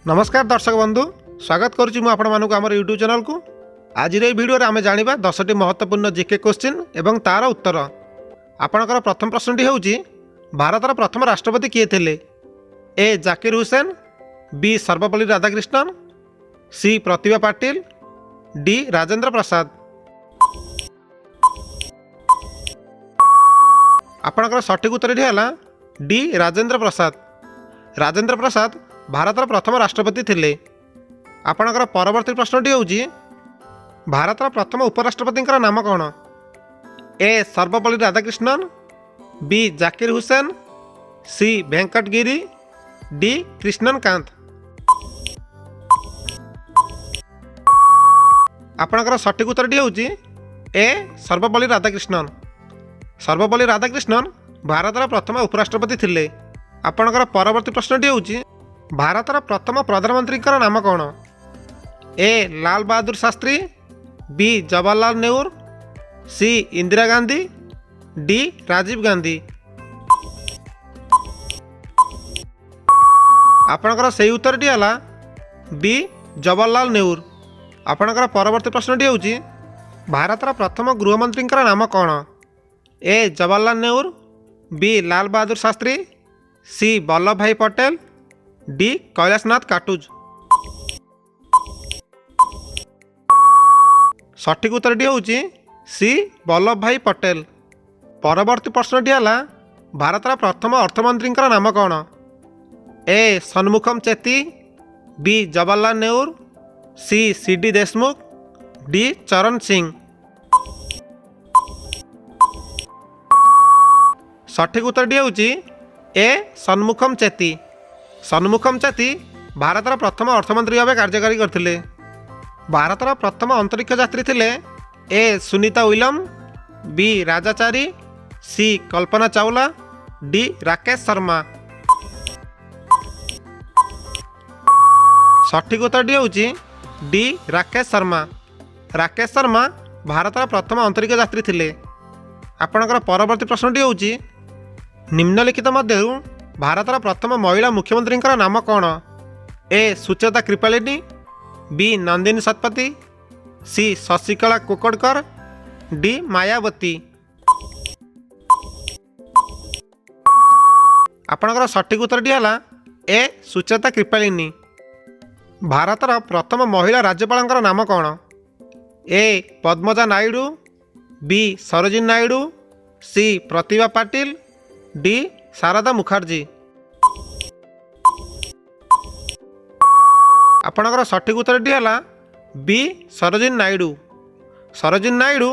ନମସ୍କାର ଦର୍ଶକ ବନ୍ଧୁ, ସ୍ୱାଗତ କରୁଛି ମୁଁ ଆପଣମାନଙ୍କୁ ଆମର ୟୁଟ୍ୟୁବ୍ ଚ୍ୟାନେଲକୁ। ଆଜିର ଏହି ଭିଡ଼ିଓରେ ଆମେ ଜାଣିବା 10ଟି ମହତ୍ତ୍ୱପୂର୍ଣ୍ଣ ଜିକେ କୋଶ୍ଚିନ୍ ଏବଂ ତା'ର ଉତ୍ତର। ଆପଣଙ୍କର ପ୍ରଥମ ପ୍ରଶ୍ନଟି ହେଉଛି, ଭାରତର ପ୍ରଥମ ରାଷ୍ଟ୍ରପତି କିଏ ଥିଲେ? ଏ ଜାକିର ହୁସେନ, ବି ସର୍ବପଲ୍ଲୀ ରାଧାକ୍ରିଷ୍ଣନ, ସି ପ୍ରତିଭା ପାଟିଲ, ଡି ରାଜେନ୍ଦ୍ର ପ୍ରସାଦ। ଆପଣଙ୍କର ସଠିକ୍ ଉତ୍ତରଟି ହେଲା ଡି ରାଜେନ୍ଦ୍ର ପ୍ରସାଦ। ରାଜେନ୍ଦ୍ର ପ୍ରସାଦ ଭାରତର ପ୍ରଥମ ରାଷ୍ଟ୍ରପତି ଥିଲେ। ଆପଣଙ୍କର ପରବର୍ତ୍ତୀ ପ୍ରଶ୍ନଟି ହେଉଛି, ଭାରତର ପ୍ରଥମ ଉପରାଷ୍ଟ୍ରପତିଙ୍କର ନାମ କ'ଣ? ଏ ସର୍ବପଲ୍ଲୀ ରାଧାକ୍ରିଷ୍ଣନ, ବି ଜାକିର ହୁସେନ, ସି ଭେଙ୍କଟ ଗିରି, ଡି କୃଷ୍ଣନ କାନ୍ତ। ଆପଣଙ୍କର ସଠିକ୍ ଉତ୍ତରଟି ହେଉଛି ଏ ସର୍ବପଲ୍ଲୀ ରାଧାକ୍ରିଷ୍ଣନ। ସର୍ବପଲ୍ଲୀ ରାଧାକ୍ରିଷ୍ଣନ ଭାରତର ପ୍ରଥମ ଉପରାଷ୍ଟ୍ରପତି ଥିଲେ। ଆପଣଙ୍କର ପରବର୍ତ୍ତୀ ପ୍ରଶ୍ନଟି ହେଉଛି, ଭାରତର ପ୍ରଥମ ପ୍ରଧାନମନ୍ତ୍ରୀଙ୍କର ନାମ କ'ଣ? ଏ ଲାଲ ବାହାଦୁର ଶାସ୍ତ୍ରୀ, ବି ଜବାହରଲାଲ ନେହେରୁ, ସି ଇନ୍ଦିରା ଗାନ୍ଧୀ, ଡି ରାଜୀବ ଗାନ୍ଧୀ। ଆପଣଙ୍କର ସେଇ ଉତ୍ତରଟି ହେଲା ବି ଜବାହରଲାଲ ନେହେରୁ। ଆପଣଙ୍କର ପରବର୍ତ୍ତୀ ପ୍ରଶ୍ନଟି ହେଉଛି, ଭାରତର ପ୍ରଥମ ଗୃହମନ୍ତ୍ରୀଙ୍କର ନାମ କ'ଣ? ଏ ଜବାହରଲାଲ ନେହେରୁ, ବି ଲାଲ ବାହାଦୁର ଶାସ୍ତ୍ରୀ, ସି ବଲ୍ଲଭ ଭାଇ ପଟେଲ, ଡି କୈଳାସନାଥ କାଟୁଜ। ସଠିକ୍ ଉତ୍ତରଟି ହେଉଛି ସି ବଲ୍ଲଭ ଭାଇ ପଟେଲ। ପରବର୍ତ୍ତୀ ପ୍ରଶ୍ନଟି ହେଲା, ଭାରତର ପ୍ରଥମ ଅର୍ଥମନ୍ତ୍ରୀଙ୍କର ନାମ କ'ଣ? A Shanmukham Chetty, B Jawaharlal Nehru, C C D Deshmukh, D Charan Singh. ସଠିକ୍ ଉତ୍ତରଟି ହେଉଛି ଏ ସନ୍ମୁଖମ ଚେତି। ସନ୍ମୁଖମ ଚେତି ଭାରତର ପ୍ରଥମ ଅର୍ଥମନ୍ତ୍ରୀ ଭାବେ କାର୍ଯ୍ୟକାରୀ କରିଥିଲେ। ଭାରତର ପ୍ରଥମ ଅନ୍ତରୀକ୍ଷ ଯାତ୍ରୀ ଥିଲେ ଏ ସୁନିତା ୱିଲିୟମ, ବି ରାଜାଚାରୀ, ସି କଳ୍ପନା ଚାୱଲା, ଡି ରାକେଶ ଶର୍ମା। ସଠିକ୍ ଉତ୍ତରଟି ହେଉଛି ଡି ରାକେଶ ଶର୍ମା। ରାକେଶ ଶର୍ମା ଭାରତର ପ୍ରଥମ ଅନ୍ତରୀକ୍ଷ ଯାତ୍ରୀ ଥିଲେ। ଆପଣଙ୍କର ପରବର୍ତ୍ତୀ ପ୍ରଶ୍ନଟି ହେଉଛି, ନିମ୍ନଲିଖିତ ମଧ୍ୟରୁ ଭାରତର ପ୍ରଥମ ମହିଳା ମୁଖ୍ୟମନ୍ତ୍ରୀଙ୍କର ନାମ କ'ଣ? ଏ ସୁଚେତା କୃପାଳିନୀ, ବି ନନ୍ଦିନୀ ଶତପଥୀ, ସି ଶଶିକଳା କୋକଡ଼କର, ଡି ମାୟାବତୀ। ଆପଣଙ୍କର ସଠିକ୍ ଉତ୍ତରଟି ହେଲା ଏ ସୁଚେତା କୃପାଳିନୀ। ଭାରତର ପ୍ରଥମ ମହିଳା ରାଜ୍ୟପାଳଙ୍କର ନାମ କ'ଣ? ଏ ପଦ୍ମଜା ନାଇଡୁ, ବି ସରୋଜିନୀ ନାଇଡୁ, ସି ପ୍ରତିଭା ପାଟିଲ, ଡି ଶାରଦା ମୁଖାର୍ଜୀ। ଆପଣଙ୍କର ସଠିକ୍ ଉତ୍ତରଟି ହେଲା ବି ସରୋଜିନୀ ନାଇଡୁ। ସରୋଜିନୀ ନାଇଡୁ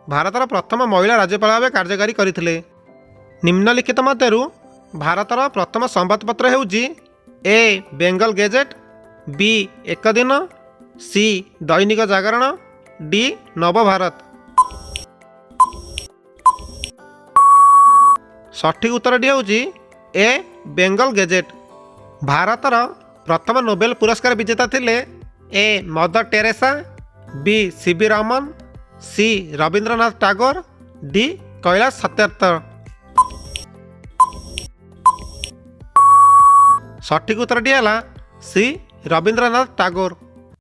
ଭାରତର ପ୍ରଥମ ମହିଳା ରାଜ୍ୟପାଳ ଭାବେ କାର୍ଯ୍ୟକାରୀ କରିଥିଲେ। ନିମ୍ନଲିଖିତ ମଧ୍ୟରୁ ଭାରତର ପ୍ରଥମ ସମ୍ବାଦପତ୍ର ହେଉଛି? ଏ ବେଙ୍ଗଲ ଗେଜେଟ୍, ବି ଏକଦିନ, ସି ଦୈନିକ ଜାଗରଣ, ଡି ନବଭାରତ। ସଠିକ୍ ଉତ୍ତରଟି ହେଉଛି ଏ ବେଙ୍ଗଲ ଗେଜେଟ୍। ଭାରତର ପ୍ରଥମ ନୋବେଲ ପୁରସ୍କାର ବିଜେତା ଥିଲେ? A Mother Teresa, B C V Raman, C Rabindranath Tagore, D Kailash Satyarthi. ସଠିକ୍ ଉତ୍ତରଟି ହେଲା ସି ରବୀନ୍ଦ୍ରନାଥ ଟାଗୋର।